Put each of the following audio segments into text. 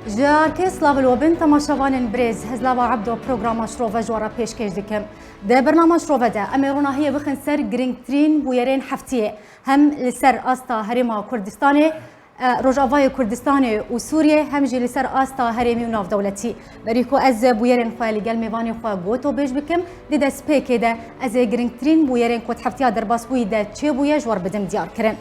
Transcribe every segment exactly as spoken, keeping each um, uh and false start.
Ji arkê slavil we bin temaşevanên birêz, ez Lava Ebdo programa şirove ji we re pêşkêş dikim. Di bernama şirove de em ê ronahiyê bixin ser girîngtirîn bûyerên heftiyê, hem li ser asta Herêma Kurdistanê, e, Rojavayê Kurdistanê û Sûriyê, hem jî li ser asta herêmî û navdewletî. Berî ku ez bûyerên xwe li gel mêvanê xwe gotobêj bikim, di destpêkê de ez ê girîngtirîn bûyerên ku di heftiya derbasbûyî de çêbûye ji we re bidim diyarkirin.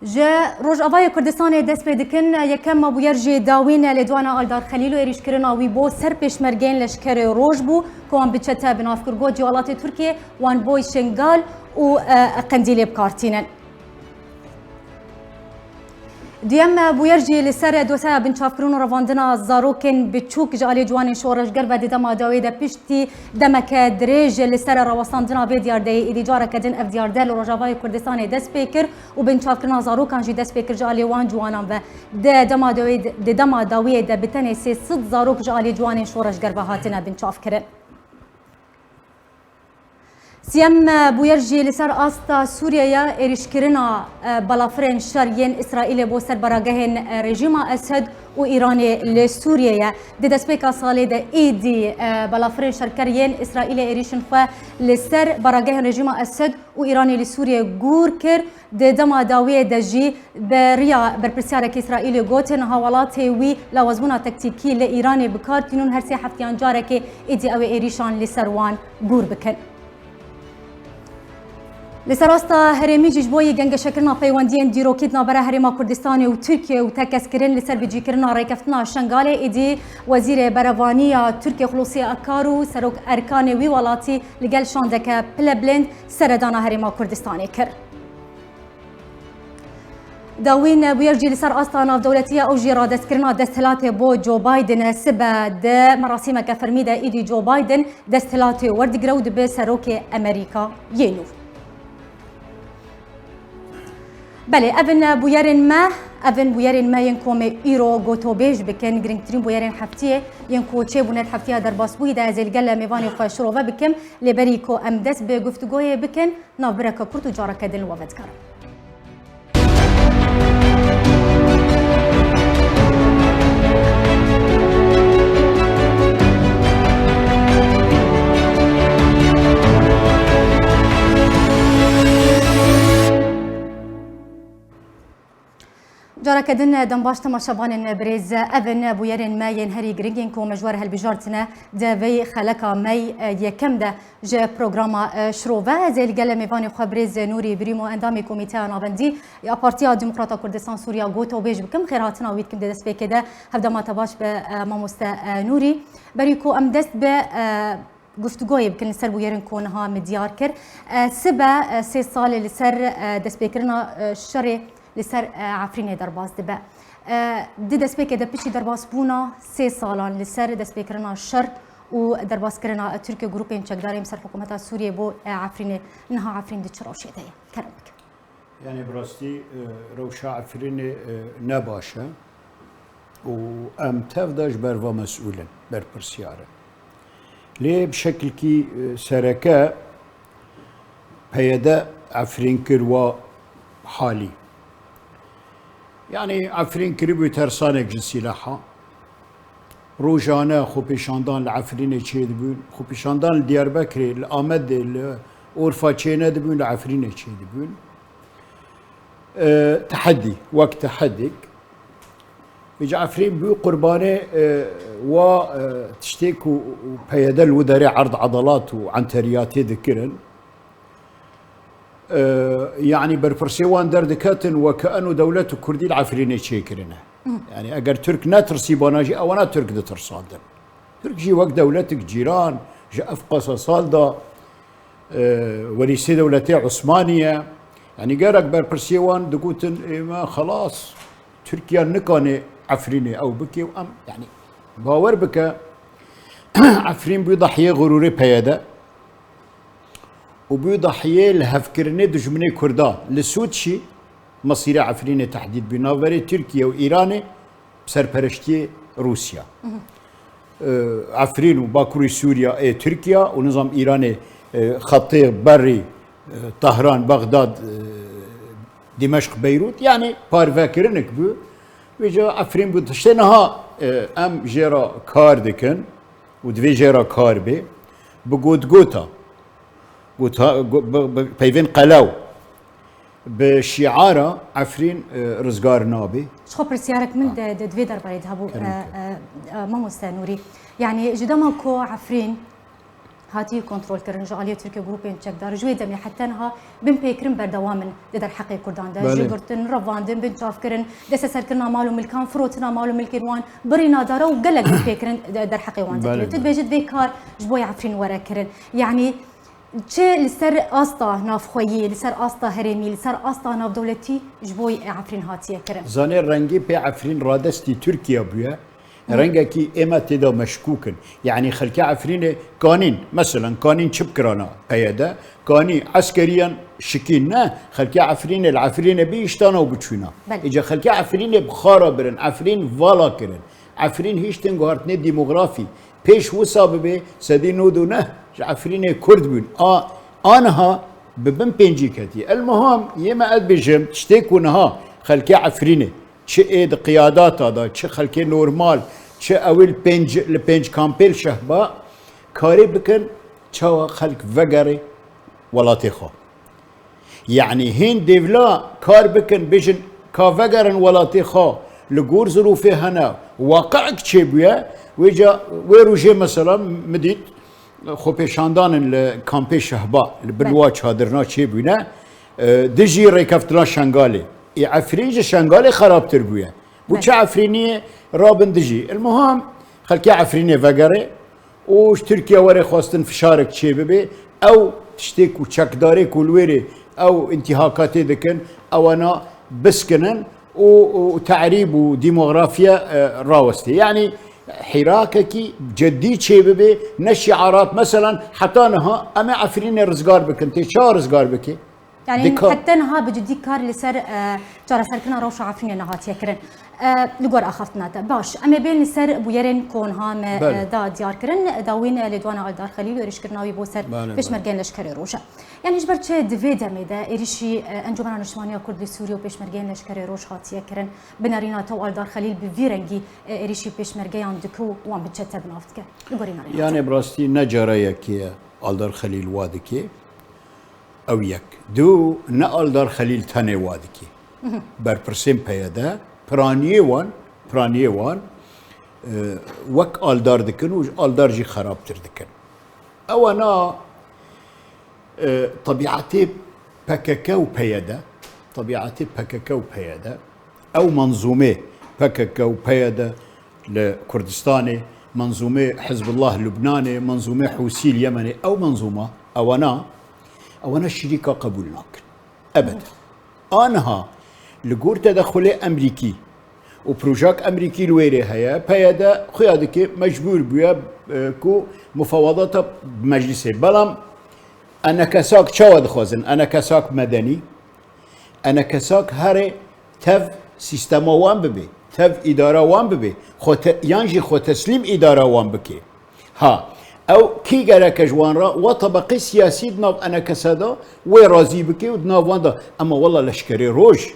Ji Rojavayê Kurdistanê dest pê dikin. Yekem me bûyer jî dawîn lêdwana Aldar Xelîlo êrîşkirina wî bo ser pêşmergeyên leşkerê Roj bû, ku wan bi çete bi nav kir got, ji welatê Tirkiyê wan boy Şingal û, e, Qendîlê bi kar tînin. Duyem, e, bûyer jî li ser dosyaya binçavkirin û revandina zarokên biçûk ji alî ciwanên şoreşger ve di dema dawê de piştî demeke dirêj li ser rawestandina vê diyardeyê êdî careke din ev diyarde li Rojavayê Kurdistanê dest pê kir û binçavkirina zarokan jî dest pê kir ji alî wan ciwanan ve. Di dema dawê, di dema dawiyê de bi tenê sê sed zarok ji alî ciwanên şoreşger ve hatine binçavkirin. Siyem, e, bûyer jî li ser asta Sûriyê ye, êrîşkirina, e, balafirên şer yên Îsraîlê bo ser baragehên, e, rejîma Esed û Îranê li Sûriyê ye. Di destpêka salê de êdî, e, balafirên şerker yên Îsraîlê êrîşên xwe li ser baragehên rejîma Esed û Îranê li Sûriyê gûr kir. Di dema dawiyê de jî bi riya berpirsiyareke Îsraîlê gotin, niha welatê wî lawazbûna taktîkî li Îranê bi kar tînin, her sê heftiyan carekê êdî ew ê êrîşan li ser wan gûr bikin. Li ser asta herêmî jî ji bo yê gengeşekirina peywendiyên dîrokî di navbera Herêma Kurdistanê û Tirkiyê û tekez kirin li ser bicîkirina rêkeftina Şengalê, êdî Wezîrê Berevaniya Tirkiyê Xulosî Akar û Serok Erkanê wî welatî li gel şandeke pilebilind seredana Herêma Kurdistanê kir. Dawîn bûyer jî li ser asta navdewletî ye, ew jî radestkirina desthilatê bo Joe Biden e. Sibe di merasîmeke fermî de êdî Joe Biden desthilatê werdigire û dibe serokê Amerîka yê nû. Belê, ev in bûyerên me, ev in bûyerên me yên ku em ê îro gotobêj bikin. Girîngtirîn bûyerên heftiyê yên ku çêbûne di heftiya derbasbûyî de, ez ê li gel mêvanê xwe şirove bikim. Lê berî ku em dest bi guftûgoyê bikin, navbireke kurt û careke din li we vedikarim. Careke din dem baş temaşevanên birêz, ev in bûyerên me yên herî giring yên ku me ji we re hilbijartine di vê xeleka me yekem de ji programa, e, şirove. Ez ê li gel mêvanê xwe birêz Nûrî Birîmo, endamê Komîteya Navendî ya Partiya Demokrata Kurdistan Sûriya, gotobêj bikim. Xêrhatina wî dikim di destpêkê de. Hevdema te baş be, e, mamoste, e, Nûrî. Berî ku em dest bi, e, guftûgoyê bikin li ser bûyerên ku niha min diyar kir. E, sibe, e, sê sal li ser, e, destpêkirina, e, şerê li ser, e, Efrînê derbas dibe. E, di destpêkê de piştî derbasbûna sê salan li ser destpêkirina şer û derbaskirina Tirkiye grûpên çekdarên ser hikûmeta Sûriyê bo, e, Efrînê, niha Efrîn di çi rewşê de ye? Kerem bikin. Yani bi rastî, e, rewşa Efrînê, e, ne baş e û em tev de ji ber va mesûl in, berpirsiyar in. Lê bi şekilkî, e, sereke P Y D Efrîn kir wa halî. Yani Efrîn kiribû tersanek ji sîlaha. Rojane xwepêşandan li Efrînê çêdibûn. Xwepêşandan li Diyarbekirê, li Amedê, li Orfa çênedibûn, li Efrînê çêdibûn. E, tehedî, wek tehedîk. Vêca Efrîn bû qurbanê, e, wa, e, tiştê ku P Y D li wî derê erd edalet û enteriyatê dikirin. E, yanî berpirsê wan derdiketin weke eno dewlet û Kurdî li Efrînê çêkirine. Yanî eger Tirk netirsîbana jî ewana Tirk ditirsandin. Tirk jî wek dewletik cîran ji ev qasa sal de, e, werîsê dewletê Osmanî ye. Yanî gerek berpirsê wan digotin, ê me xelas, Tirkiye nikane Efrînê ew bike û em, yanî bawer bike, Efrîn bû dahiyê xurûrê P Y D û bû dahiyê lihevkirinê dijminê Kurda. Li Sûd jî mesîrê Efrînê tehdîd bû. Navberê Tirkiye û Îranê bi serpereştiyê Rûsya. Ee, Efrîn û Bakurê Sûriya ê Tirkiya û nizam Îranê, e, xetê berî, e, Tahran, Bexdad, e, Dimeşq, Beyrût, yanî parvekirinik bû. Vêca Efrîn bû tiştê niha, e, em jê re kar dikin û divê jê re kar bê. Bi gotgota, gota, go-, bi, bi peyvên qelew, bi şiara Efrîn, e, rizgar nabe. Ji xwe pirsiyarek min Ha. de, de divê derbarê de hebû, Kerem e, ke. e, e, mamoste Nûrî. Yani ji dema ku Efrîn hatî kontrolkirin ji aliyê Tirkiye grûpên çekdar, ji wê demê heta niha binpêkirin berdewam in di derheqê Kurdan de. Belê. Ji girtin, revandin, binçavkirin, desteserkirina mal û milkan, firotina mal û milkên wan, birîna dara û gelek binpêkirin de-, derheqê wan Belê, dikir. Tu belê. dibêjî divê kar ji bo Efrîn were kirin. Yani çi li ser asta navxweyî, li ser asta herêmî, li ser asta navdewletî ji bo Efrîn hatiye kirin? Zanê rengê pê Efrîn radestî Tirkiye bûye. Hı. Rengekî ême tê de meşkûk in. Yanî xelkê Efrînê kanîn, meselen kanîn çi bikirana P Y D, kanî eskeriyan şikîn ne, xelkê Efrînê li Efrînê bî îştana û biçûna. Belê. Îca xelkê Efrînê bi xara birin, Efrîn vala kirin. Efrîn hiştin guhartinê demografî. Pêş wisa bibe sedî nod û neh ji Efrînê Kurd bûn. A, aniha bi bin pêncî ketiye. El muham, yê me ez bêjim, tiştê ku niha xelkê Efrînê, çi ê di qiyadata de, çi xelkê normal, çi ew ê li pênc, li pênc kampê li Şehba, karê bikin, çawa xelk vegerê welatê xwe. Yanî hîn dêvla kar bikin, bêjin ka vegerin welatê xwe, li gor zirûfê hene, waqi'ek çêbûye, wê ca, wê rojê mesela min dît, xwepêşandanên li kampê Şehba, li bin Belê. wa çadirna çêbûne, e, dijî rêkeftina Şengalê. Ê Efrîn ji Şengalê xerabtir bûye. Bû Belê. çi Efrîniyê rabin dijî? El muham, xelkê Efrînê vegerê û ji Tirkiye were xwestin fişarek çêbibe. Ew tiştê ku çekdarê ku li wêrê ew întîhakatê dikin, ewana biskinin û, û terîb û demografiye, e, rawestê. Yanî hîrakekî ceddî çêbibe, ne şiarat. Meselan, heta niha em ê Efrînê rizgar bikin. Tê çawa rizgar bike? Yani Dika- heta niha bi cidî kar li ser, e, çareserkirina rewşa Efrînê nehatiye kirin. E, li gor axaftina te. Baş, em ê bên li ser bûyerên ku niha me, Belê. e, da diyar kirin. Dawîn, e, lêdwana Aldar Xelîl û êrîşkirina wî bo ser Belê, belê. pêşmergeyên leşkerê roj e. Yani ji ber çi di vê demê de êrîşî, e, Encûmena Niştimanî ya Kurd li Sûriyê û pêşmergeyên leşkerê roj hatiye kirin? Bi nerîna te û Aldar Xelîl bi vî rengî, e, êrîşî pêşmergeyan dike û wan bi çete bi nav dike? Li gorî nerîna te. Yani bi rastî ne cara yekê ye Aldar Xelîl wa dike. Ew yek. Du, ne Aldar Xelîl tenê wa dike. Mhm. Berpirsên P Y D, piraniyê wan, piraniyê wan, e, wek Aldar dikin û ji Aldar jî xerabtir dikin. Ewana, e, tebîetê P K K û P Y D, tebîetê P K K û P Y D, ew menzûmê P K K û P Y D li Kurdistanê, menzûmê Hizbullah Lubnanê, menzûmê Hûsî li Yemenê, ew menzûma, ewana, ewana şirîka qebûl nakin. Ebed. Aniha li gor tedexulê Emerîkî û projak Emerîkî li wêrê heye, P Y D xuya dike mecbûr bûye, e, ku mufawedata bi meclisê. Belam enekesak çawa dixwazin? Enekesak medenî, enekesak herê tev sîstema wan bibe, tev îdara wan bibe, xwe te-, yan jî xwe teslîm îdara wan bike. Ha, ew kî gereke ji wan re, wa tebeqê siyasî di nav enekese de wê razî bike û di nav wan de. Ema wela leşkerê roj,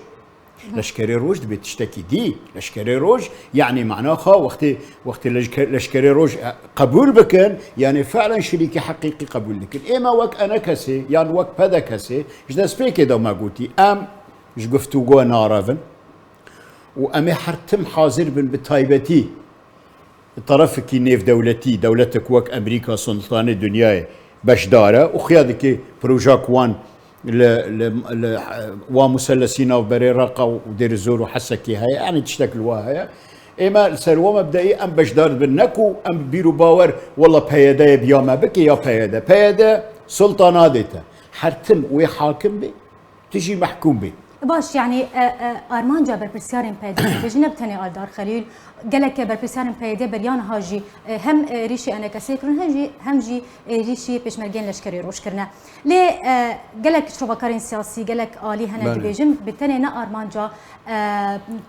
leşkerê roj dibe tiştekî dî. Leşkerê roj, yanî mana xwe wextê, wextê leşke-, leşkerê roj, e, qebûl bikin, yanî fi'len şirîkî heqîqî qebûl dikin. Ême wek enekesê yan wek pedekesê ji destpêkê de me gotî, em ji guftûgoya narevin û em ê her tim hazir bin bi taybetî terefekî nêvdewletî, dewletek wek Emerîka, Sultanê Dinyayê beşdar e û xuya dike projak wan li, li, li, wa muselesî navberê Reqa û Dêrizor û Hesekê heye, yanî tiştek li wa heye. Ême li ser wa mebdeî em beşdar dibin. Ne ku em bi bîr û bawer, wela P Y D'yê biya me bike ya P Y D. P Y D sulta nadê te. Her tim wê hakim bê. Tu jî mehkûm bî. Baş, yanî, e, e, armanca berpirsiyarên P Y D'ê dibêjin ne bi tenê Aldar Xelîl, gelek berpirsiyarên P Y D'ê beriya niha jî, e, hem, e, êrîşî enekesê kirin, hem jî, hem jî, e, êrîşî pêşmergeyên leşkerê roj kirine. Lê, e, gelek şrovakarên siyasî, gelek alî hene Belê. dibêjin, bi tenê ne armanca, e,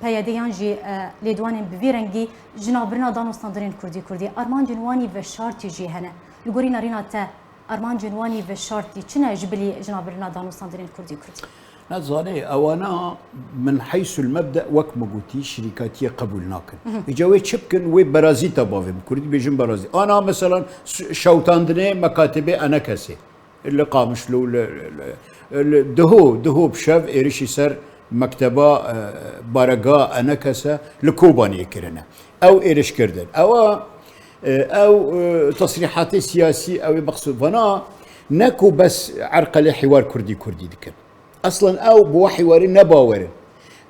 P Y D'ê yan jî, e, lêdwanên bi vî rengî ji navbirina danûstandinên kurdî kurdî. Armancên wan î veşartî jî hene. Li gorî nerîna te, armancên wan î veşartî çi ne ji bilî ji navbirina danûstandinên kurdî kurdî? Nezanê, ewana min heysul mebde wek min gotî şirîkatiyê qebûl nakin. Îca wê çi bikin, wê berazîta bavê min, kurdî bêjin berazî. Ana meselan s-, şewtandinê mekatibê enekesê. Li Qamişlo, li, li, li, diho, diho bi şev êrişî ser mekteba, e, barega enekese li Kobaniyê kirine. Ew êriş kirdin. Ewa, e, ew, e, tesrîhatê siyasî, ew ê mexsûd vana, ne ku bes erqelê hiwar kurdî kurdî dikin. Eslen ew bi we hiwarî ne bawer in.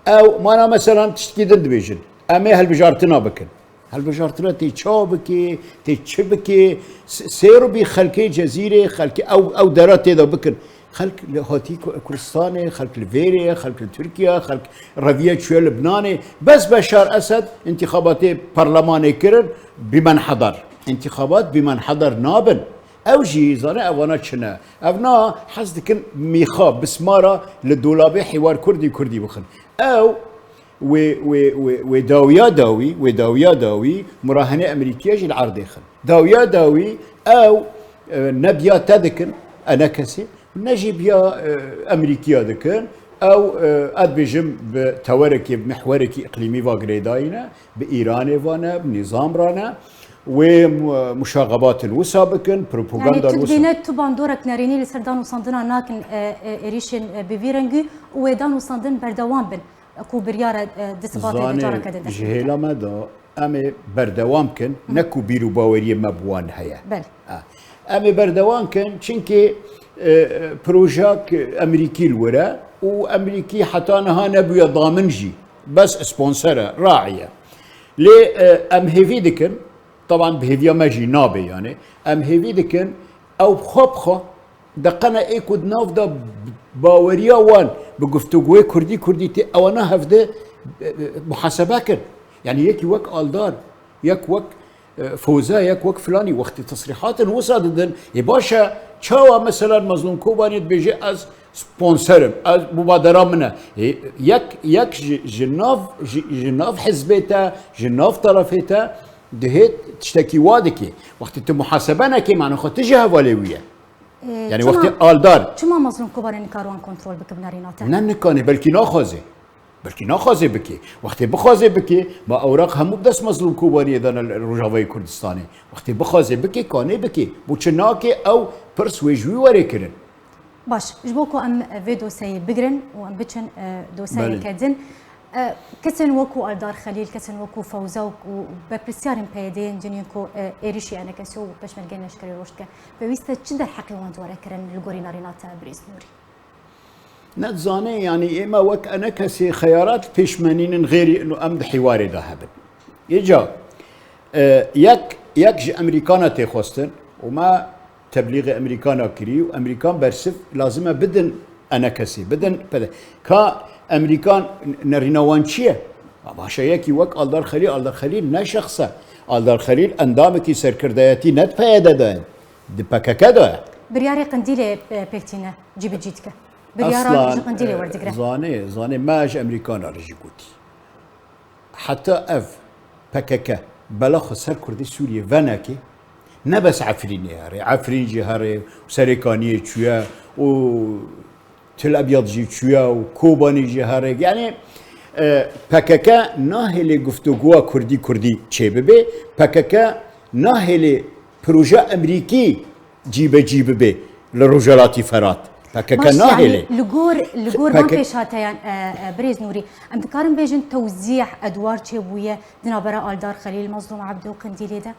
Ew mana meselan tiştkî din dibêjin. Em ê hilbijartina bikin. Hilbijartina tê ça bikê, tê çi bikê, s-, sêr bî xelkê Cezîrê, xelkê ew, ew dera tê de bikin. Xelk li hatî Ku-, Kurdistanê, xelk li vêrê ye, xelk li Tirkiye, xelk reviye çûye Libnanê. Bes Beşar Esed întîxabatê parlemanê kirin, bîmenhedar. Întîxabat bîmenhedar nabin. Ew jî zane evana çi ne. Evna hez dikin mîxa, bismara li dolabê hiwar kurdî kurdî bixin. Ew wê, wê, wê, wê dawiya dawî, wê dawiya dawî murahene Emerîkiye jî li erdê xin. Dawiya dawî ew, e, ne biya te dikin, enekesê, ne jî biya, e, Emerîkiya dikin. Ew, e, ez dibêjim bi tewerekê, bi mihwerekî îqlîmî va girêdayî ne, bi Îranê va ne, bi nîzam ra ne. Wê mu-, muşaxebatên wisa bikin, propaganda Yani tu wisa. Dibêne tu bandorek nerênî li ser danûsandina nakin, e, e, êrîşên, e, bi vî rengî û wê danûsandin berdewam bin, e, ku biryar e, e, di sibatê de careke din Zanê, ji dest hêla me de em ê berdewam kin, ne ku bîr û baweriyê me bi wan heye. Belê. Ha. Em ê berdewam kin, çimkî, e, e, projak Emerîkî li wir e û Emerîkî heta niha nebûye damin jî. Bes sponsor e, raî ye. Lê, e, em hêvî dikin, Teban bi hêviya me jî nabe yani. Em hêvî dikin, ew bi xwe bi xwe deqene ê ku di nav de baweriya wan bi guftûgoyê kurdî kurdî tê, ewana hevde, e, e, muhasebe kin. Yani yekî wek Aldar, yek wek, e, Foze, yek wek filanî wextê tesrîhatên wisa didin, ê baş e, çawa mesela Mezlûm Kobanî dibêje ez sponsor im, ez mubadera min e. Ê, yek, yek ji, ji nav, ji, ji nav hizbê te, ji nav terefê te, Dihê tiştekî wa dikê. Wextê tu muhasebe nekê, mane xwe tu ji hevalê wî ye. Ee, Yani çima, wextê Aldar. Çima Mazlûm Kobanê nikare wan kontrol bike bi nerîna te? Ne nikane, belkî naxwaze. Belkî naxwaze bike. Wextê bixwaze bike, ma ewraq hemû bi dest Mazlûm Kobaniyê de ne li Rojavayê Kurdistanê. Wextê bixwaze bike, kanê bike. Bo çi nake ew pirs wê ji wî were kirin? Baş, ji bo ku em vê dosyayê bigirin û em biçin, e, dosyayeke Belê. din, e, kesên wekû Aldar Xelîl, kesên wekû Fewza û, û berpirsyarên P Y D'ê yên din yên ku, e, êrişî enekesî û pêşmergeyên leşkerî roj dike, pêwîst e çi derheqê wan diyare kirin li gorî nerîna te birêz Nûrî? Ne dizane, yanî ê me wek enekesê xeyarat pêşmenînin, xêrî ino em di hîwarê de hebin. Îca, e, yek, yek ji Emerîkana tê xwestin û me teblîxê Emerîkana kirî û Emerîkan bersiv lazim e bidin enekesî, bidin P D. Ka Emerîkan nerîna wan çi ye? Baş e, yekî wek Aldar Xelîl, Aldar Xelîl ne şexs e. Aldar Xelîl endamekî serkirdayetî ne di P Y D de ye, di P K K de ye. Biryarê Qindîlê, e, pêk tîne, cîbicî dike. Biryara Aslan, ji Qindîlê e, werdigire. Zanê, zanê me ji Emerîkana re jî gotî. Heta ev P K K bela xwe ser Kurdê Sûriyê venekê, ne bes Efrînê here, Efrîn jî here, Serêkaniyê çûye û Til Ebyad jî çûye û Kobanî jî here. Yani, e, P K K nahêlê guftûgoya Kurdî Kurdî çêbibe, P K K nahêlê proje Emerîkî cîbecî bibe li Rojhelatî Ferat. P K K Baş, nahêle. Yani, li gor, li gor van P K K pêşhateyan, e, e, birêz Nûrî, em dikarin bêjin tewzîh edwar çêbûye di navbera Aldar Xelîl, Mazlûm Ebdo, Qindîlê de?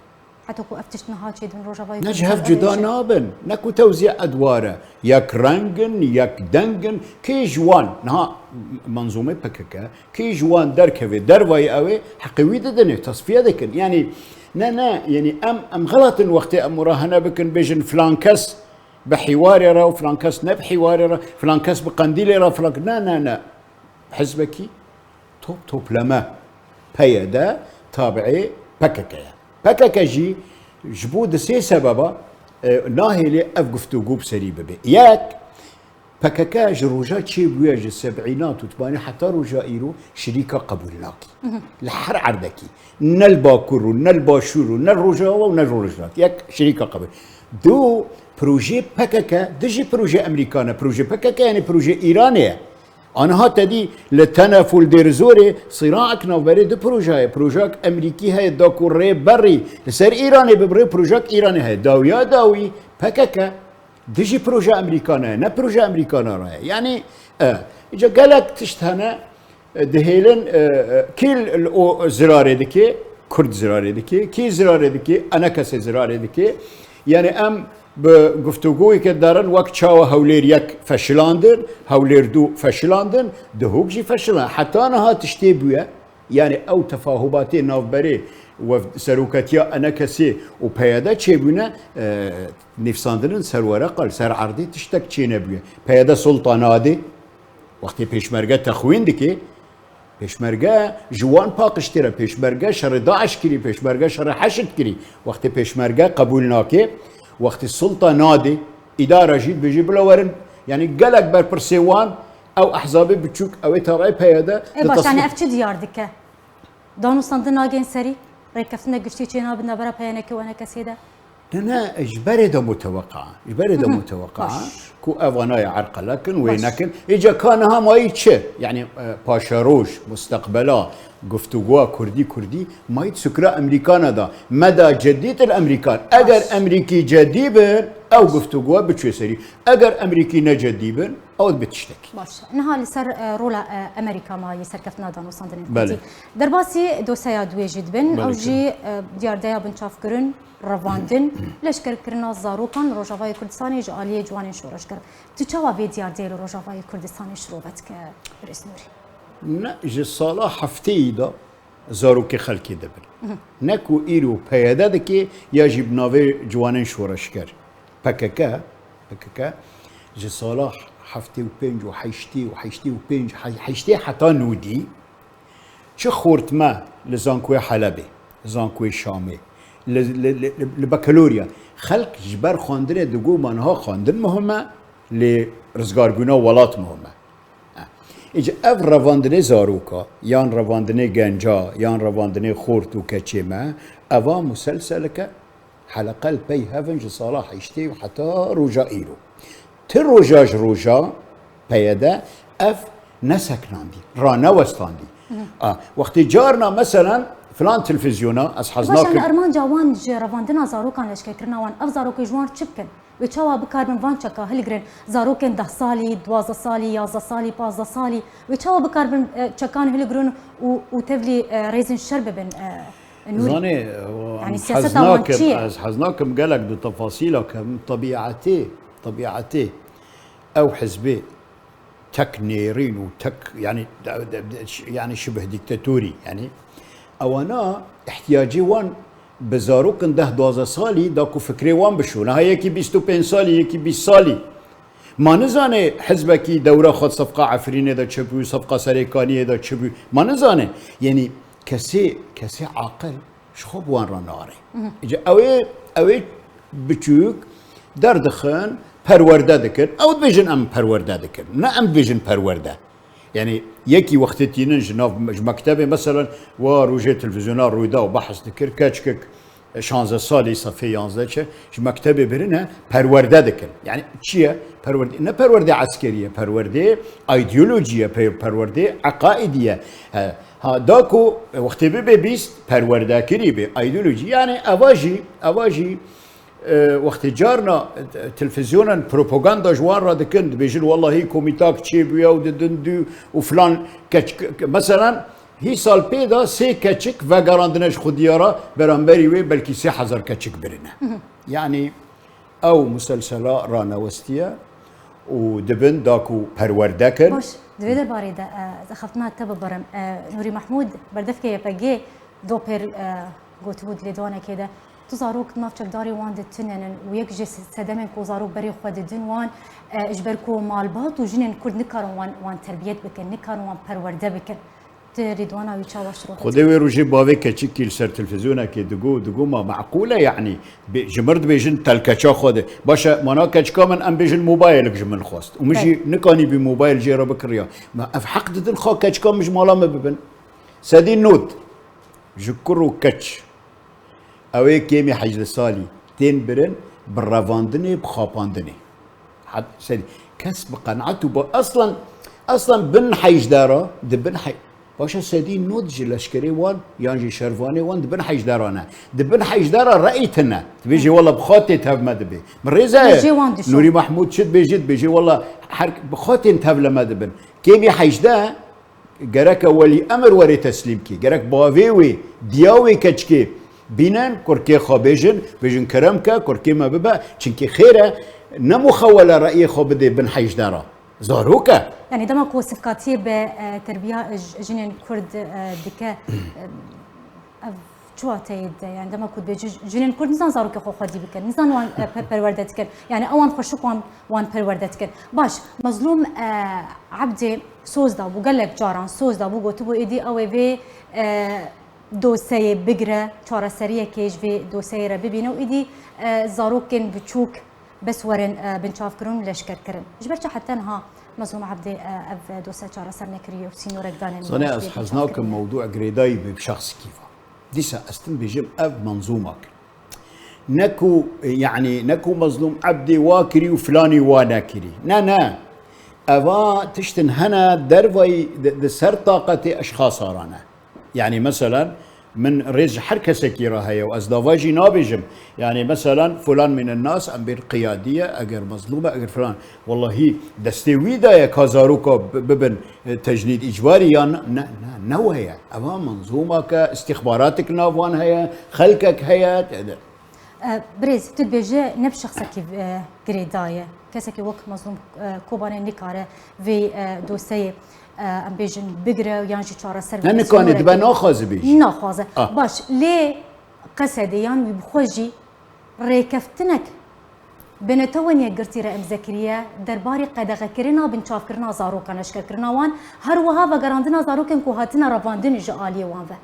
Heta ku ev tişt niha çêdibin Rojavayê Kurdistan. Ne ji hev cuda nabin, ne ku tewzîh edwar e. Yek reng in, yek deng in, kê ji wan, niha menzûmê P K K, kê ji wan derkeve dervayê ew ê, heqê wî didinê, tesfiye dikin. Yani, ne, ne, yani em, em xelat in wextê em murahene bikin, bêjin filan kes bi hîwarê re û filan kes ne bi hîwarê re, filan kes bi Qendîlê re, filan, ne, ne, ne. Hizbekî top topleme P Y D tabiê P K K ye. P K K jî ji bo di sê sebeba, e, nahêlê ev guftûgû bi serî bibe. Yek, P K K ji roja çêbûye ji sebînat û tu banî heta roja îro şirîka qebûl nakî. Li her erdekî. Ne li Bakur û ne li Başûr û ne li Rojava û ne li Rojhilat. Yek şirîka qebûl. Du, projê P K K dijî projê Emerîkan e. Projê P K K yani projê Îranê ye. Aniha te dî li Tenef û li Dêrizorê sîraek navberê du projeyê. Projek Emerîkî heye da ku rê berî li ser Îranê bibirê, projek Îranê heye. Dawiya dawî P K K dijî proje Emerîkan e, ne proje Emerîkana re ye. Yanî, e, îca gelek tişt hene, e, dihêlin, e, e, kî l-, o zirarê dike, Kurd zirarê dike, kî zirarê dike, enekesê zirarê dike. Yanî em bi guftûgoyeke derin wek çawa Hewlêr yek feşilandin, Hewlêr du feşilandin, Dihok jî feşilan. Heta niha tiştê bûye. Yanî ew tefahubatê navberê wef-, seroketiya enekesê û P Y D çêbûne, e, nivîsandinin ser wereqa, li ser erdê tiştek çênebûye. P Y D sulta nade, wextê pêşmerge texwîn dike, pêşmerge ji wan paqijtir e, pêşmerge şerê DAIŞ kirî, pêşmerge şerê HEŞD kirî. Wextê pêşmerge qebûl nake, wextê sulta nade, îdara jî dibêje bila werin. Yanî gelek berpirsê wan, ew ehzabê biçûk, ew ê tarayê P Y D. E, baş, yanî ev çi diyar dike? Danûstandin nagên serî, rêkeftina giştî çênabin navbera P Y N K û enekesê de? Ne, ne, ji berê de muteweqa. Ji berê de muteweqa. Baş. Ku ev anaya erqelekin, wê Baş. nekin. Îca ka niha mayî çi? Yanî, e, paşeroj, musteqbela, guftûgoya Kurdî, Kurdî, mayî sukra Emerîkana da. Meda cedît il Emerîkan. Eger Baş. Emerîkî cedî bin, ew guftûgoya biçûye serî. Eger Emerîkî ne cedî bin, ew dibe tiştekî. Baş. Niha li ser, e, rola, e, Emerîka mayî serkeftina danûstandinên Belê. Kurdî. Derbasî dosyeya duê jî dibin. Belê, Ew jî, e, diyardeya binçavkirin, revandin, leşkerkirina zarokan li Rojavayê Kurdistanê ji aliyê ciwanên şoreşger. Tu çawa vê diyardeyê li Rojavayê Kurdistanê şirove dike, Birêz Nûrî? Ne, ji sala heftêyî de zarokê xelkê dibin. Ne ku îro P Y D dike ya jî bi navê ciwanên şoreşger. P K K, P K K ji sala heftê û pênc û heştê û heştê û pênc, he-, heştê heta nûdî çi xortme li zankoyê Helebê, zankoyê Şamê, li, li, li, li, li bakalorya. Xelk ji ber xwendinê digot ma niha xwendin muhim e, lê rizgarbûna welat muhim e. Îca ev revandinê zaroka, yan revandinê genca, yan revandinê xort û keçê me, eva muselseleke heleqe li pey hev in ji sala heştê û heta roja îro. Ti roja ji roja peye de ev neseknandî, ranewestandî. A, wextê carna meselen filan televîzyona, ez hez Baş, yanî nakim. Armanca wan ji revandina zarokan, leşkekirina wan, ev zarokê ji wan çi bikin? Wê çawa bikaribin van çeka hilgirin? Zarokên deh salî, duwazdeh salî, yazdeh salî, pazdeh salî, wê çawa bikaribin, e, çekan hilgirin û, û tevlî, e, rêzên şer bibin, e, Nûrî? Zanê, Yanî ez siyaseta wan nakim, çi ye? Ez hez nakim gelek di tefasîla kim, tebîetê, tebîetê ew hizbê tek nêrîn û tek, yanî, de, de, de, ş-, yanî şibih dîktatorî, yanî. Ewana ihtiyacê wan bi zarokin deh duwazdeh salî da ku fikrê wan bişo. Niha yekî bîst û pênc salî, yekî bîst salî. Ma nizane hizbekî dewra xwe sefqa Efrînê de çi bû, sefqa Serêkaniyê de çi bû. Ma nizane. Yanî kesê, kesê aqil ji xwe bi wan re nare. Îca ew ê, ew ê biçûk derdixin, perwerde dikin. Ew dibêjin em perwerde dikin. Ne em dibêjin perwerde. Yanî yekî wextê tînin ji nav, ji mektebê, meselen, wa rojê televîzyona Rûyda û behs dikir, keçkek şanzdeh salî, sefê yanzdeh çi, ji mektebê birine, perwerde dikin. Yanî çi ye? Perwerde, ne perwerdê eskerî ye, perwerdê îdeolojî ye, pe-, perwerdê eqaîdî ye. He, ha, da ku wextê bibe bîst, perwerdekirî be, îdeolojî. Yanî eva jî, eva jî, e, wextê carna, e, televîzyonan propaganda ji wan re dikin, dibêjin, wellahî komîtak çêbûye û didin dû û filan keç-, ke-, ke-, meselen, hî sal pê de sê keçik vegerandine ji xwediyê re, beramberî wê belkî sê hezar keçik birine. Yanî ew muselsela ranewestiye û dibin da ku perwerde kin. Baş, di vê derbarê de, e, ez axaftina te bibirim. E, Nûrî Mehmûd, berdevkê Y P G, Dopêr, e, gotibû di lêdwanekê de, tu zarok di nav çekdarê wan de tune nin û yek ji sedemên ku zarok berê xwe didin wan, e, ji ber ku malbat û jinên Kurd nikarin wan, wan terbiyet bikin, nikarin wan perwerde bikin. Tu lêdwana wî çawa şirove dikî? Xwedê wê rojê bavê keçikî li ser televîzyonekê digo, digo ma meqûl e, yanî bê-, ji mir dibêjin telkeça xwe de. Baş e, mana keçika min em bêjin mobayelek ji min xwest. Û min jî Belê. nikanî bî mobayel jê re bikiriya. Me ev heq didin xwe keçika min ji mala me bibin. Sedî nod ji kur û keç, ew ê kêmî hejdeh salî tên birin, bi revandinê, bi xapandinê. Hat-, sedî, kes bi qenaet û bi, eslen Aslan bin hejdara, di bin hey-, Paşa sedî nod ji leşkerê wan, yan jî şervanê wan di bin hejdara ne. Di bin hejdara reyî tine. Dibêjê wela bi xatê tev me dibe. Min rêze ye. Nûrî Mahmûd çi dibêjî, dibêjê wela her bi xatên tev li me dibin. Kêmî hejdeh, gereke welî emir were teslîm kî. Gerek bavê wê, diya wê keçikê bînin, kurkê xwe bêjin, bêjin kerem ke, kurkê me bibe. Çinkî xêr e, ne muxewele reyê xwe bidê bin hejdara. Zarok e. Yanî dema ku sifkatiyê bi, e, terbiya, e, j-, jinên Kurd, e, dike, e, ev çi wateyê dide? Yanî dema ku dibêje jinên Kurd nizan zarokê xwe xwedî bikin, nizan wan, e, pe-, perwerde dikin. Yanî ewan xweşik wan, wan perwerde dikin. Baş, Mezlûm, e, Ebdê soz dabû, gelek caran soz dabû, gotibû êdî ew ê vê, e, doseyê bigire, çareseriyekê ji vê doseyê re bibîne û êdî, e, zarokên biçûk bes werin, e, binçavkirin û leşkerkirin. Ji ber çi heta niha Mezlûm Ebdê, e, ev dosye çareser nekiriye û sînorek dane? Zanê, ez hez nakim mewdû girêdayî be bi şexsikî ve. Dîsa ez tim bêjim ev menzûmak. Ne ku, yanî, ne ku Mezlûm Ebdê wa kirî û filanî wa nekirî. Ne, ne. Eva tiştin hene dervayî di, di ser taqetê eşxasa re ne. Yanî, meselen, min rêz ji her kesekî re heye û ez dava jî nabêjim. Yanî, meselen, fulan mînin nas, em bêr qiyadî ye, eger mezlûm e, eger filan. Wellahî, destê wî de ye ka zaroka bi-, bibin, e, tecnîd îcbarî yan ne, ne, ne, ne we ye. Eva menzûmak e, îstîxbaratik nav wan heye, xelkek heye. E, birêz, tu dibêje ne bi şexsekî, e, girêdayî ye. Kesekî wek Mezlûm, e, Kobanê nikare vê, e, dosyeyê, e, em bêjin bigire yan jî çareser bike. Ne nikane, dibe naxwaze bêjî. Naxwaze. Ah. Baş, lê qesedê yan wî bi xwe jî rêkeftinek bi Netewên Yekgirtî re îmze kiriye derbarê qedexekirina binçavkirina zarokan, eşkerkirina wan, her wiha vegerandina zarokên ku hatine revandin ji aliyê wan ve.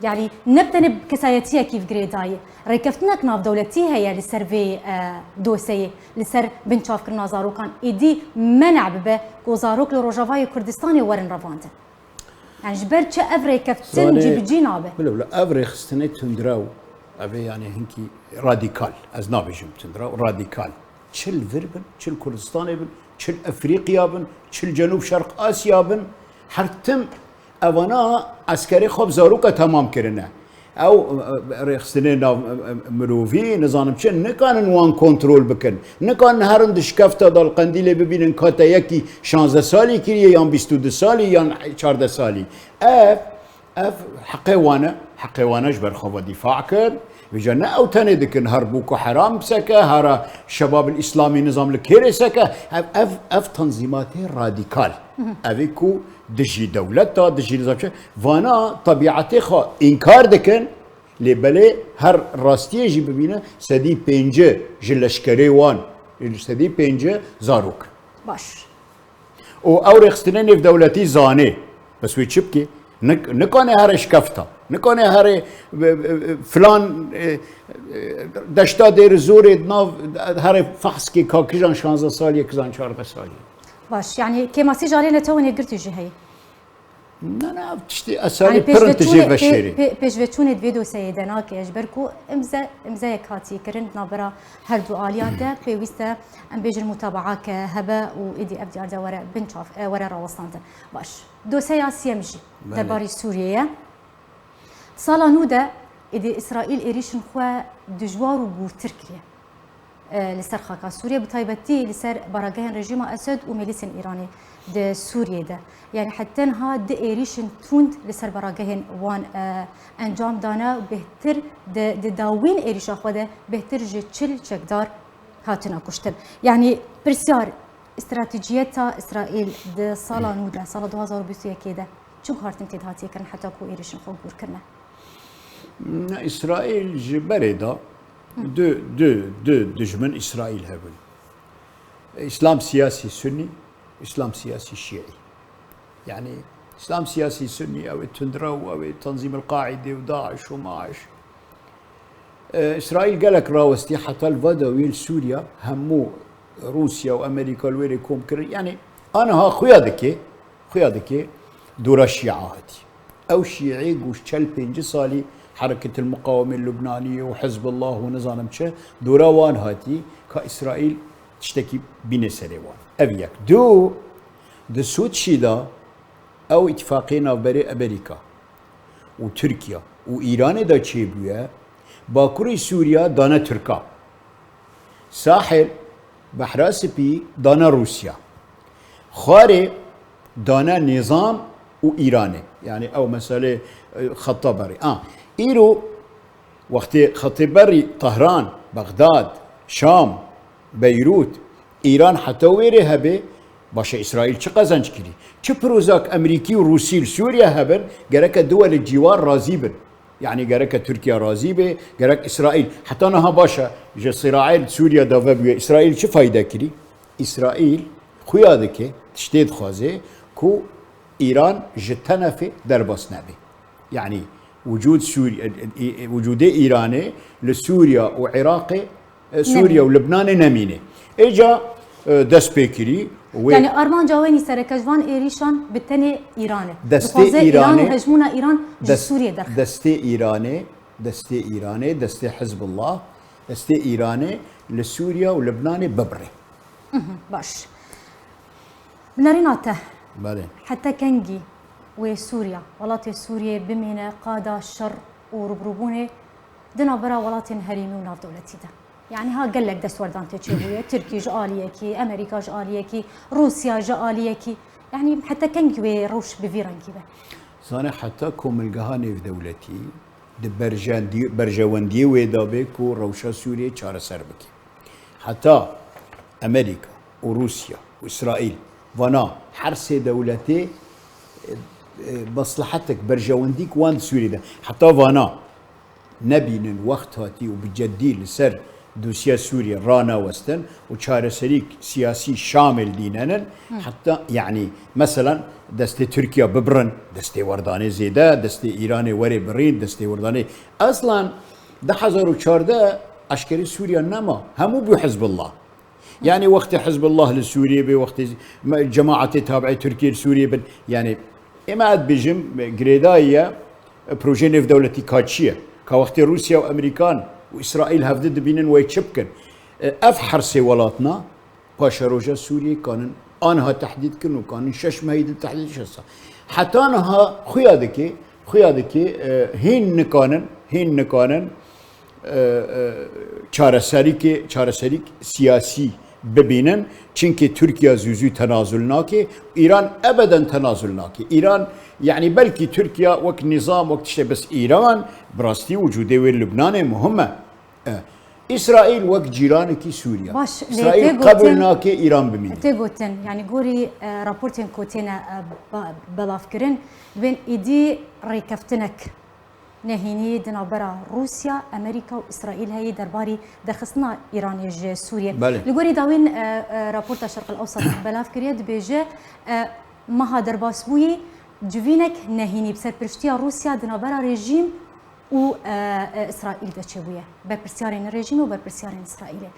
Yanî ne bi tenê kesayetiyekî bi girêdayî. Rêkeftinek navdewletî heye li ser vê, e, dosyeyê, li ser binçavkirina zarokan. Êdî men'a bibe ku zarok li Rojavayê Kurdistanê werin revandin. Yanî ji ber çi ev rêkeftin cîbicî nabe? Bila, bila, ev rêxistinê tundrew, ev ê, yanî, hinkî radîkal, ez nabêjim tundrew, radîkal. Çi li vir bin, çi li Kurdistanê bin, çi li Efrîqiya bin, çi li Cenûb Şerq Asya bin, her tim evana eskerê xwe bi zaroka temam kirine. Ew, e, e, rêxistinê nav, e, e, mirovî, nizanim çi, nikanin wan kontrol bikin. Nikanin herin di şikefta de li Qendîlê bibînin ka te yekî şazdeh salî kiriye, yan bîst û du salî, yan çardeh salî. Ev, ev heqê wan e, heqê wan e, ji ber xwe ve dîfa kir. Vêca ne ew tenê dikin, her Boko Heram seke, hera Şebab el Îslamî nizam li kêrê seke. Ev, ev, ev tanzîmatê radîkal. Ev ê ku dijî dewleta, dijî nizam çi, vana tebîetê xwe înkar dikin, lê belê her rastiyê jî bibîne, sedî pêncî ji leşkerê wan, sedî pêncî zarok. Baş. Û ew rêxistinê nêvdewletî zanê. Bes wê çi bikê? Nik-, nikane here şikefta. Nikane here, e, e, e, filan, e, e, deşta Dêrizorê di nav here fehskê ka kijan şazdeh salî ye, kijan çardeh salî ye. Baş, yanî kêmasî ji aliyê Netewên Yekgirtî jî heye. Na, na, ev tiştî, yanî esalî pir in tijê pêşveçûnê, pê-, veşêrê. Pê-, pêşveçûnê di vê dosyeyê de nake, ji ber ku imze, imzeyek hatiye kirin di navbera her du aliyan de, pêwîst e, em bêjin, mutabaake hebe û êdî ev diyar de were binçav, e, were rawestandin. Baş. Dosyeya siyem jî, belê, derbarî Sûriyê ye. Sala nû de êdî Îsraîl êrîşên xwe dijwar û gûrtir kiriye, e, li ser xaka Sûriyê, bi taybetî li ser baragehên rejîma Esed û milîsên Îranê di Sûriyê de. Yanî heta niha du êrîşên tund li ser baragehên wan, e, encam dane û bêhtir di, di dawîn êrîşa xwe de bêhtir ji çil çekdar hatine kuştin. Yanî pirsyar, stratejiyeta Îsraîl di sala nû de, sala du hazar û bîst û yekê de çi guhartin tê de hatiye kirin heta ku êrîşên xwe gûr kirine? Ne, Îsraîl ji berê de du, du, du dijmin Îsraîl hebin. Îslam siyasî Sunnî, Îslam siyasî Şiî. Yanî Îslam siyasî Sunnî, ew ê tundrew, ew ê Tenzîm el Qaîde û DAIŞ û MAIŞ. E, Îsraîl gelek rawestî heta li va dawî li Sûriya hemû Rûsya û Amerîka li wêrê kom kirin. Yanî aniha xuya dike, xuya dike dora Şîa hatî. Ew Şîê ku ji çel pêncî salî Hereketil Muqawemê Lubnanî û Hizbullah û nizanim çi, dora wan hatî ka Îsraîl tiştekî bîne serê wan. Ev yek. Du, Di Sûtşî de ew îtifaqê navberê Amerîka û Tirkiye û Îranê de çêbûye, Bakurê Sûriya dane Tirka. Sahil, Behra Spî dane Rûsya. Xwarê dane Nîzam û Îranê. Yanî ew meselê, e, xeta berê. A, îro wextê xetê berî Tehran, Bexdad, Şam, Beyrût, Îran heta wêrê hebe, baş e Îsraîl çi qezenc kirî? Çi pirozak Emerîkî û Rûsî li Sûriye hebin, gereke duwelê cîwar razî bin. Yanî gereke Tirkiye razî be, gerek Îsraîl. Heta niha baş e, ji sîraê li Sûriye de vebûye, Îsraîl çi fayde kirî? Îsraîl xuya dike, tiştê dixwaze ku Îran ji tenefê derbas nebe. Yanî wicûd Sûriye, wicûdê Îranê li Sûriye û Iraqê, e, Sûriye û Libnanê nemîne. Êca, e, dest pê kirî wê. Yanî armanca we nî sereke ji van êrîşan bi tenê Îran e. Destê Dixwaze Îran û Îranê, hejmûna Îran ji dest-, Sûriye derxe. Destê Îranê, destê Îranê, destê Hizbullah, destê Îranê li Sûriye û Libnanê bibire. Mhm, baş. Binarîna te. Belê. Heta kengî wê Sûriya, welatê Sûriyê bimîne qada şer û rûbirûbûnê di navbera welatên herêmî û navdewletî de? Yanî ha gelek destwerdan tê çêbûye. Tirkî ji aliyekî, Amerîka ji aliyekî, Rûsya ji aliyekî. Yanî heta kengî wê rewş bi vî rengî be? Zane heta komilgeha nêvdewletî di berjendî-, berjewendiyê wê de be ku rewşa Sûriyê çareser bike. Heta Amerîka û Rûsya û Îsraîl, vana her sê dewletê, e, e, meslehetek, berjewendîk wan di Sûriyê de, heta vana nebînin, wext hatî û bi ceddî li ser dosya Sûriyê ranewestin û çareserîk siyasî şamil dînenin, heta, yanî, meselan, destê Tirkiye bibirin, destê werdanê zêde, destê Îranê were birîn, destê werdanê. Eslan du hezar û çardeh eşkerî Sûriye nema, hemû bû Hizbullah. Yanî wextê Hizbullah li Sûriyê bê, wextê me-, cemaetê tabiê Tirkiyê li Sûriyê bin. Yanî ê me ez dibêjim, girêdayî ye, projeyê nêvdewletî ka çi ye? Ka wextê Rûsya û Amerîkan û Îsraîl hevdi dibînin wê çi bikin? Ev her sê welatna paşeroja Sûriyê kanin aniha tehdîd kirin û kanin şeş mehî din tehdîd şesa. Heta niha xuya dike, xuya dike, e, hîn nikanin, hîn nikanin, e, e, çareserîkê, çareserîk siyasî bibînin. Çimkî Tirkiye zû zû tenazul nake, Îran ebeden tenazul nake. Îran, yanî belkî Tirkiye wek nîzam, wek tiştê, bes Îran bi rastî wicûdê wê li Libnanê muhim e. E, Îsraîl wek cîranekî Sûriye. Baş, lê Îsraîl tê qebûl gotin, nake Îran bimîne. Tê gotin, yanî gorî, e, raportên ku têne, e, ba-, belavkirin, bên êdî rêkeftinek nehînî di navbera Rûsya, Amerîka û Îsraîl heye derbarî derxistina Îranê ji Sûriyê. Belê. Li gorî dawîn, e, e, raporta Şerq el Ewsat belav kiriye, dibêje, e, meha derbasbûyî civînek nehînî bi serpiriştiya Rûsya di navbera rejîm û, e, e, Îsraîl de çêbûye. Berpirsyarên rejîmê û berpirsyarên Îsraîlê.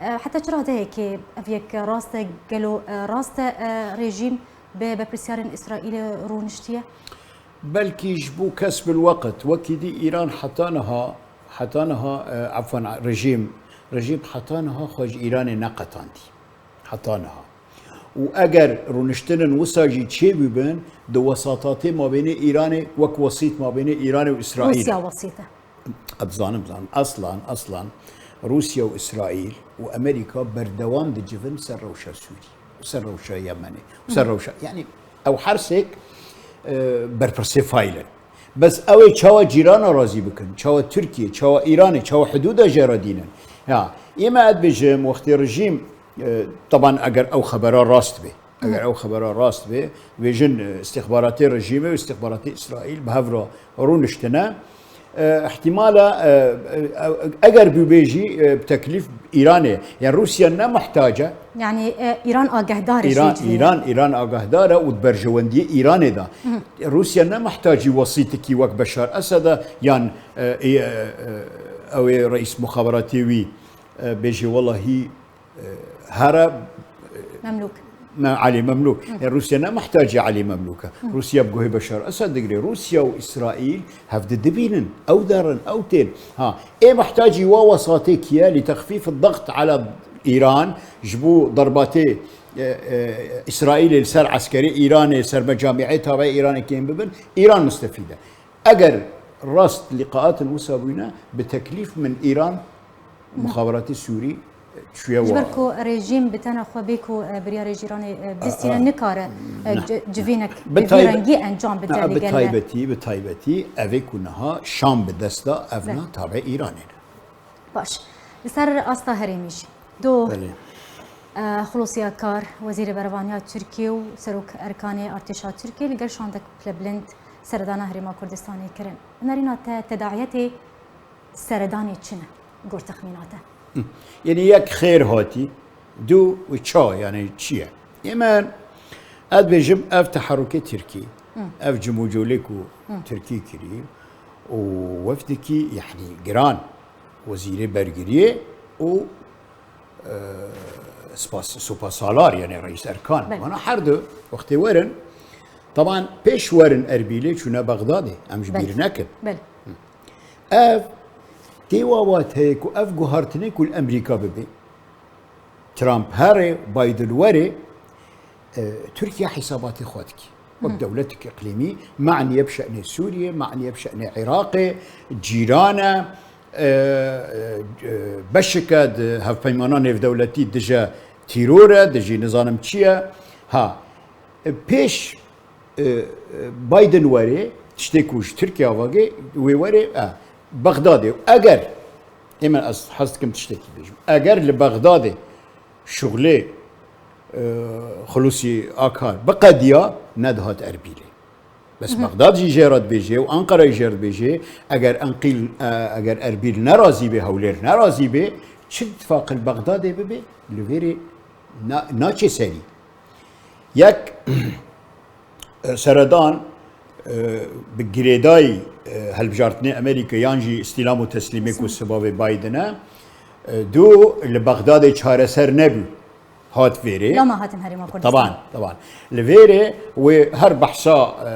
E, heta çi radeyekê ev yek rast e? Gelo, e, rast e, e, rejîm bi berpirsyarên Îsraîlê rûniştiye? Belkî ji bo kesb el-weqt, wekî dî Îran heta niha, heta niha, e, efwen, rejîm, rejîm heta niha xwe ji Îranê neqetandî. Heta niha. Û eger rûniştinên wisa jî çêbûbin, di wesatatê mabênê Îranê, wek wesît mabênê Îranê û Îsraîlê. Rûsya wesît e. Ez dizanim, dizanim. Eslan, eslan Rûsya û Îsraîl û Amerîka berdewam dicivin ser rewşa Sûrî, ser rewşa Yemenê, ser rewşa, yanî ew her sêk, e, berpirsê fayl in. Bes ew ê çawa cîrana razî bikin? Çawa Tirkiye, çawa Îranê, çawa hidûda jê re dînin? Ya, ê me ez dibêjim, wextê rejîm, e, teban eger ew xebera rast be, eger ew xebera rast be, vêjin, e, istixbaratê rejîmê û istixbaratê Îsraîl bi hev re rûniştine, e, ihtimala, e, e, eger bûbê jî, e, bi teklîf Îranê, yani Rûsya ne muhtac e. Yani, e, Îran agahdar e Îran, jî cihê. Îran, Îran agahdar e û di berjewendiyê Îranê de. Rûsya ne muhtacî wesîtikî wek Beşar Esed e, yan, e, e, e, ew ê reîs muxaberatê wî, e, bêjî welahî, e, here, Memlûk. Me Elî Memlûk. E, Rûsya ne mihtacî Elî Memlûk e. Rûsya bi guhê Beşar Esed digire. Rûsya û Îsraîl hev di dibînin. Ew derin, ew tên. Ha, ê mihtacî wa wesatê kî ye? Li texfîf daxt ala Îran, ji bo derbatê, e, e, Îsraîlê li ser eskerê Îranê, ser mecamîê tabe Îranê kêm bibin, Îran mustefîd e. Eger rast lîqaatin wisa bûyne, bi teklîf min Îran muxaberatê Sûrî çûye Ji ber wa. ku rejîm bi tena xwe bê ku, e, biryarê Cîranê, e, bistîne, Aa, nikare, e, ne. ci-, civînek Bi bi vî taybet-, rengî encam bide ha, li bi gel me. taybetî, bi taybetî evê ku niha Şam bi dest da, ev Be. na tabe Îranê ne. Baş. Li ser asta herêmî jî. Do, Belê. e, Xulûsî Akar, Wezîrê Berevaniya Tirkiyê û Serok Erkanê Artêşa Tirkiyê li gel şandek pilebilind seredana Herêma Kurdistanê kirin. Nerîna te tedahiyetê seredanê çi ne, gor texmîna te? Hı. Yanî yek xêr hatî, du û ça, yanî çi ye? Ê me, ez dibêjim, ev teherrukê Tirkî, Hı. ev cimûcolê ku Hı. Tirkî kirî û wefdekî, yanî giran, wezîrê bergiriyê û, e, spas, supasalar, yanî Reîs Erkan. Belê. Wana her du wextê werin, taban pêş werin Erbîlê çûne Bexdadê, em ji Belê. bîr nekin. Belê. Ev tê wa wateyê ku ev guhartinê ku li Emerîka bibe, Trump here, Biden were, e, Tirkiye hîsabatê xwe dike. Wek Hı. dewletek îqlîmî, maniye bi şe'nê Sûriyê, maniye bi şe'nê Iraqê, cîran e, e, e, beşik e di hevpeymana nêvdewletî dije tîror e, dijî nizanim çi ye. Ha, e, pêş e, e, Biden were, tiştê ku ji Tirkiye avage, wê were, e, Bexdadê. Eger, ê min ez hez dikim tiştekî bêjim. Eger li Bexdadê şuxlê, e, Xulûsî Akar biqediya, nedihat Erbîlê. Bes Hı hı. Bexdad jî jê re dibêje û Ankara jî jê re dibêje, eger Enqîl, e, eger Erbîl nerazî be, Hewlêr nerazî be, çi tifaq li Bexdadê bibe, li vêrê na-, naçe serî. Yek, e, seredan, e, bi girêdayî, e, hilbijartinê Amerîka yan jî îstîlam û teslîmê ku Kesinlikle. sibavê Biden e, e, du li Bexdadê çareser nebû, hat vêrê. Lama hatin Herêma Kurdistan. Taban, taban. Li vêrê wê her behsa, e,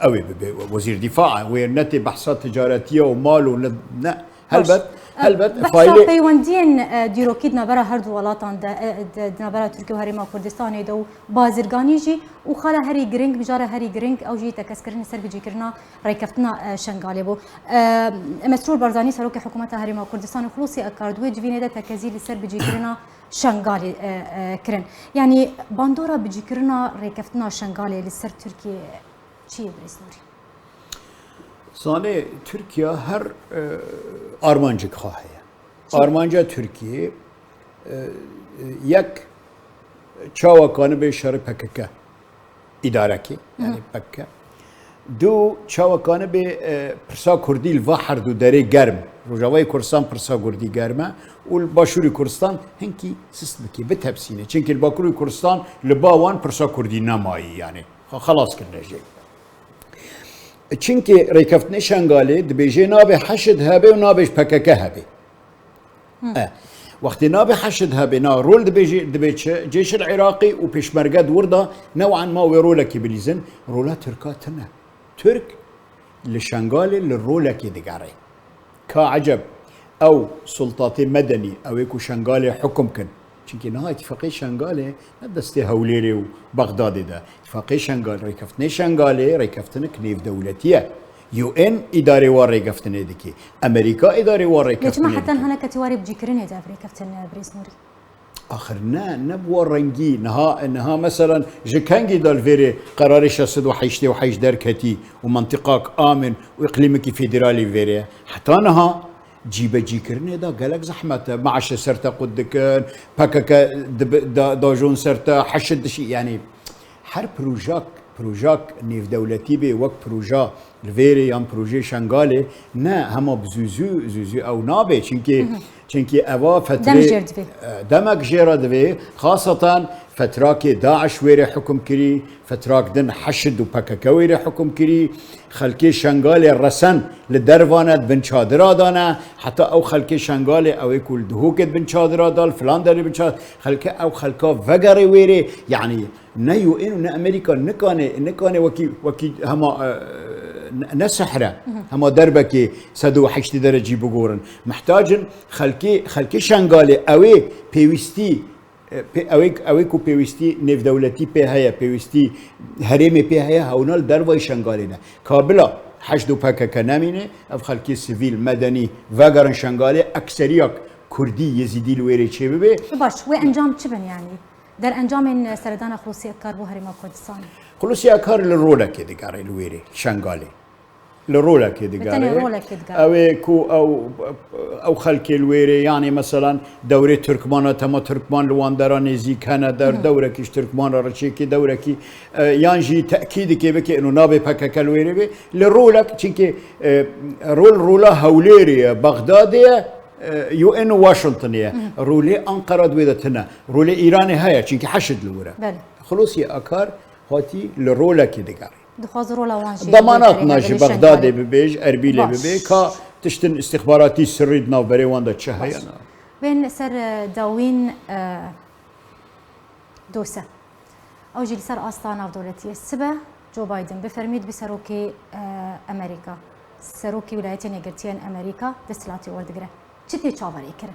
e, ew ê bibe, wezîr dîfa, wê netê behsa ticaretiya û mal û ne, ne, Baş. Helbet, E, helbet, behsa faîlê peywendiyên, e, dîrokî di navbera her du welatan de, e, de, di navbera Tirkiye û Herêma Kurdistanê de û bazirganî jî û xala herî giring, mijara herî giring, ew jî tekez kirin li ser bicîkirina rêkeftina, e, Şengalê bû. E, Mesrûr Barzanî, Serokê Hikûmeta Herêma Kurdistanê, Xulûsî Akar, di wê civînê de tekezî li ser bicîkirina Şengalê, e, e, kirin. Yanî bandora bicîkirina rêkeftina Şengalê li ser Tirkiye çi ye, Birêz Nûrî? Zanê, Tirkiye her, e, armancek xwe heye. Çi? Armanca Tirkiye, e, e, yek, çawa kanibe şerê P K K îdare ke, Hı hı. yanî P K K. Du, çawa kanibe, e, pirsa Kurdî li va her du derê germ. Rojavayê Kurdistan pirsa Kurdî germ e û li Başûrê Kurdistan hinkî sist bike, bitepsîne. Çimkî li Bakurê Kurdistan li ba wan pirsa Kurdî nemayî, yanî xwe xelas kirine jê. Çimkî rêkeftinê Şengalê dibêje nabe heşd hebe û nabe ji P K K hebe. Hı. E, wextê nabe heşd hebe, na rol dibêje, dibe çi? Cêşil Iraqî û pêşmerge di wir de ne wan ma wê rolekê bilîzin, rola Tirka tune. Tirk li Şengalê li rolekê digere. Ka eceb, ew sultatê medenî, ew ê ku Şengalê hukum kin. Çimkî niha îtîfaqê Şengalê ne destê Hewlêrê û Bexdadê de. Îtîfaqê Şengal, rêkeftinê Şengalê, rêkeftinek nêvdewletî ye. U N îdarê wa rêkeftinê dike. Amerîka îdarê wa Lê çima rêkeftinê heta dike. niha neketî warê bicîkirinê de ev rêkeftin, e, Birêz Nûrî? Axir ne, ne bi wa rengî. Niha, niha meselan ji kengî de li vêrê qerarê şeş sed û heştê û heşt derketî û mentiqak amin û îqlîmekî federalî vêrê ye. Heta niha cîbecîkirinê de gelek zehmet e. Meaşê ser te qut dikin, P K K dibi-, da-, dajon ser te, heşd dişî. Yanî her projak, projak nêvdewletî bê, wek proja Li vêrê yan projeyê Şengalê ne hema bi zûzû, zûzû ew nabe. Çimkî, çimkî eva fetrê, Dem jêr divê. e, demek jê re divê. Xaseten fetrakê DAIŞ wêrê hukum kirî, fetrak din HEŞD û PKK wêrê hukum kirî. Xelkê Şengalê resen li derva ne, di bin çadira de ne. Heta ew xelkê Şengalê, ew ê ku li Duhokê di bin çadira de, li filan derê bin çadira, xelke ew xelka vegerê wêrê. Yanî ne U N û ne Amerîka nikane, nikane wekî, wekî hema, e, ne, ne sehre, hema derbekê sed û heştê derecî bigorin. Mihtacin xelkê, xelkê Şengalê ew ê pêwîstî, e, pê-, ew ê, ew ê ku pêwîstî nêvdewletî pê heye, pêwîstî herêmê pê heye, hewna li dervayî Şengalê ne. Kabila HEŞD û PKK nemîne, ev xelkê sivîl, medenî vegerin Şengalê, ekseriyak Kurdî, Yezîdî li wêrê çêbibe. Baş, wê encam çi bin yanî? Derencamên seredana Xulûsî Ekar bo Herêma Kurdistanê? Xulûsî Ekar li rolekê digerê li wêrê, Şengalê. Li rolekê Bi digere. Tenê rolekê digere. Ew ê ku ew, ew xelkê li wêrê, yanî meselan dewrê Tirkmana, tema Tirkman li wan dera nêzîk hene, der dewrekî ji Tirkmana re çêkê dewrekî, e, yan jî tekî dike bike ino nabê P K K li wêrê bê. Li rolek, çimkî, e, rol rola Hewlêrê ye, Bexdadê ye, e, U N û Washingtonê ye. Rolê Anqara di wê de tune. Rolê Îranê heye, çimkî heşd li wir e. Belê. Xulosî Akar hatî li rolekê digerê. Dixwaze rola wan jî Demanak wê na ji herêmê Bexdadê Şengalê. Bibe, ji Erbîlê Baş. Bibe, ka tiştin îstixbaratî sirrî di navberê wan de çi heye Baş. Na. Bên ser, e, dawîn, e, dose. Ew jî li ser asta navdewletî ye. Sibe Joe Biden bi fermî dibî serokê, e, Amerîka. Serokê Wîlayetên Yekgirtiyên Amerîka desthilatî werdigire. Çi tê çaverê kirin?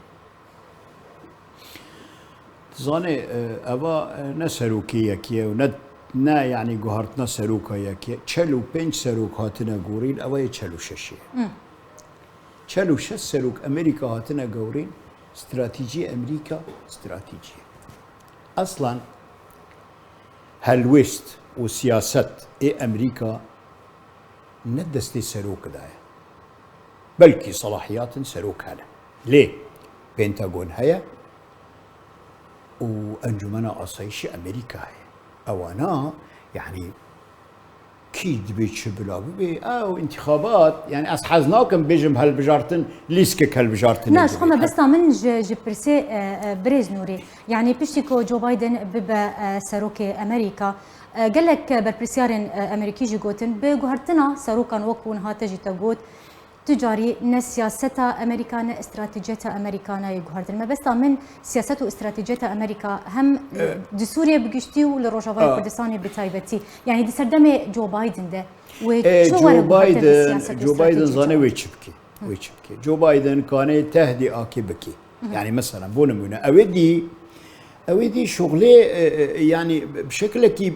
Dizanê, e, eva, e, ne serokê yekê ye û ne, ne, yanî guhartina seroka yekê. Çel û pênc serok hatine gorîn, eva yê çel û şeş ye. Hmm. Çel û şeş serok Amerîka hatine gorîn, stratejî Amerîka, stratejî. Eslan helwêst û siyaset ê Amerîka ne destê serok de ye. Belkî selahiyatin serok hene. Lê Pentagon heye û Encûmena Asayîşî Amerîka heye. Ewana, yanî, kî dibê çi bila bibe, ew întîxabat, yanî, ez hez nakim bêjim helbijartin, lîskek helbijartinê Na, ji xwe bibe. Mebesta min ji, ji pirsê, e, e, birêz Nûrî. Yanî piştî ku Joe Biden bibe, e, serokê Amerîka, e, gelek berpirsiyarên, e, Amerîkî jî gotin, bi guhertina serokan wek hûn hate jî te got, tu carî ne siyaseta Amerîka ne stratejiyeta Amerîka nayê guhertin. Mebesta min siyaset û stratejiyeta Amerîka hem, e, Evet. di Sûriyê bi giştî û li Rojavayê A. Kurdistanê bi taybetî. Yanî di serdemê Joe Biden de wê E, çi were Joe guhertin bi Biden, siyaset û Joe Biden stratejiya zane Joe wê çi bike. Wê çi bike. Joe Biden kanê tehdî akê bike. Yanî mesela, bo nimûne, ew ê dî, ew ê dî şuxlê, e, e, yanî bi şekilekî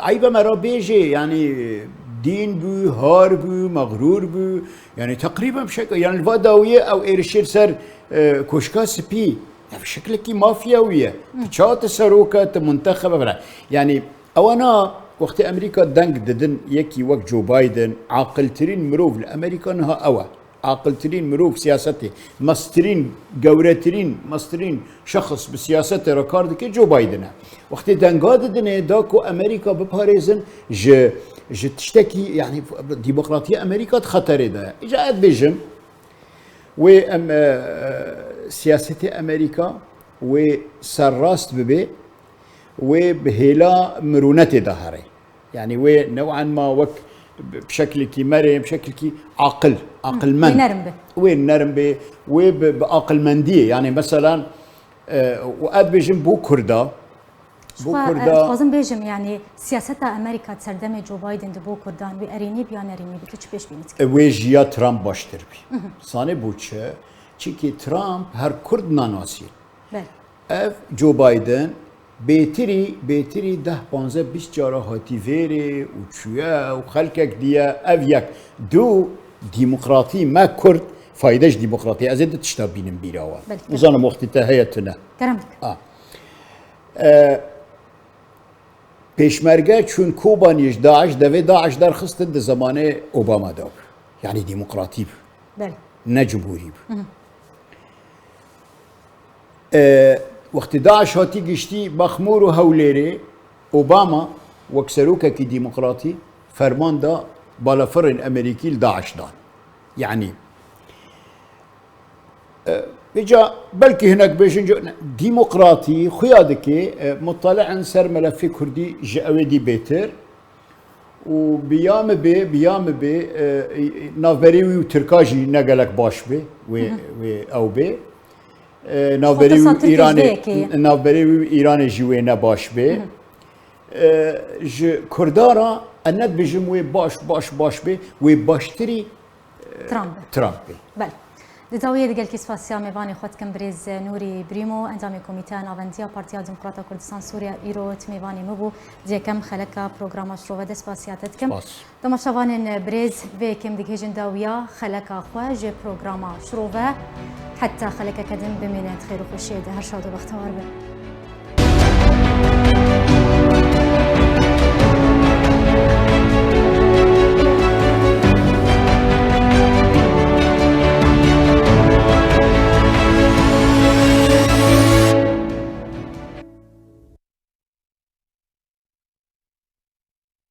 eybe me re bêjê, yanî dîn bû, har bû, mexrûr bû, yanî teqrîben bi şekil, yanî li va dawiyê ew êrişê li ser, e, Koşka Spî, ya bi şekilekî mafya wî ye. Tu ça tu serok e, tu muntexeb e, bira. Yanî ewana wextê Amerîka deng didin yekî wek Joe Biden, aqiltirîn mirov li Amerîka niha ew e. Aqiltirîn mirov siyasetê, mestirîn, gewretirîn, mestirîn şexs bi siyasetê re kar dike Joe Biden e. Wextê denga didinê da ku Amerîka biparêzin ji, ji tiştekî, yanî demokratiya Amerîka di xeterê de ye. Îca ez dibêjim, wê em, e, e, siyasetê Amerîka wê serrast bibe, wê bi hêla mirûnetê de here. Yanî wê new'an ma wek bi şeklekî merê, bi şeklekî aqil, aqilmend. Wê nerm be. Wê nerm be, wê bi, bi aqilmendiyê. Yanî meselan, e, û ez dibêjim bo Kurda, bo Xwe, e, Kurda dixwazim bêjim, yanî siyaseta Amerîka serdemê Joe Biden di bo Kurdan wê erênî bi ya nerênî bi, tu çi pêşbînî dikî? E, wê ji ya Trump baştir bî. Zanê bo çi? Çimkî Trump her Kurd nanasî. Belê. Ev Joe Biden bêtirî, bêtirî deh, panzdeh, bîst cara hatî vêrê û çûye û xelkek diye ev yek. Du, demokratî me Kurd, fayde ji demokratî. Ez ê du tişta bînim bîra wan. Belê, Nizanim wextî te heye tune. Kerem dik. A. E, Pêşmerge çûn Kobaniyê ji DAIŞ, devê DAIŞ derxistin di zemanê Obama de bû. Yanî demokratî bû. Belê. Ne cumhurî bû. E, wextê DAIŞ hatî giştî Baxmûr û Hewlêrê, Obama wek serokekî demokratî ferman da Balafirên Amerîkî li DAIŞ dan. Yanî, e, vêca belkî hinek bêjin, demokratî xuya dike, e, mutale'in ser melefê Kurdî ji ewê dî bêtir û bi ya min bê, bi ya min bê, e, e, navberê wî û Tirka jî ne gelek baş bê, wê, wê ew bê. E, navberê Xwe wî tirsa Tirkiyê ji Îranê, vê yekê ye. Navberê wî Îranê jî wê ne baş bê. E, ji Kurda re, e, ne dibêjim wê baş, baş, baş bê, wê baştirî, e, Trump be. Trump be. Belê. Di dawiyê de gelkî spasiya mêvanê xwe dikim birêz Nûrî Brîmo, endamê Komîteya Navendiya Partiya Demokrata Kurdistan Sûriya îro tu mêvanê min bû. Di yekem xeleka programa Şirove de spasiya te dikim. Spas. Temaşevanên birêz, vê yekem digihêjin dawiya xeleka xwe ji programa Şirove. Heta xelekeke din bimînin di xêr û xweşiyê de. Her şad û bextewar bin.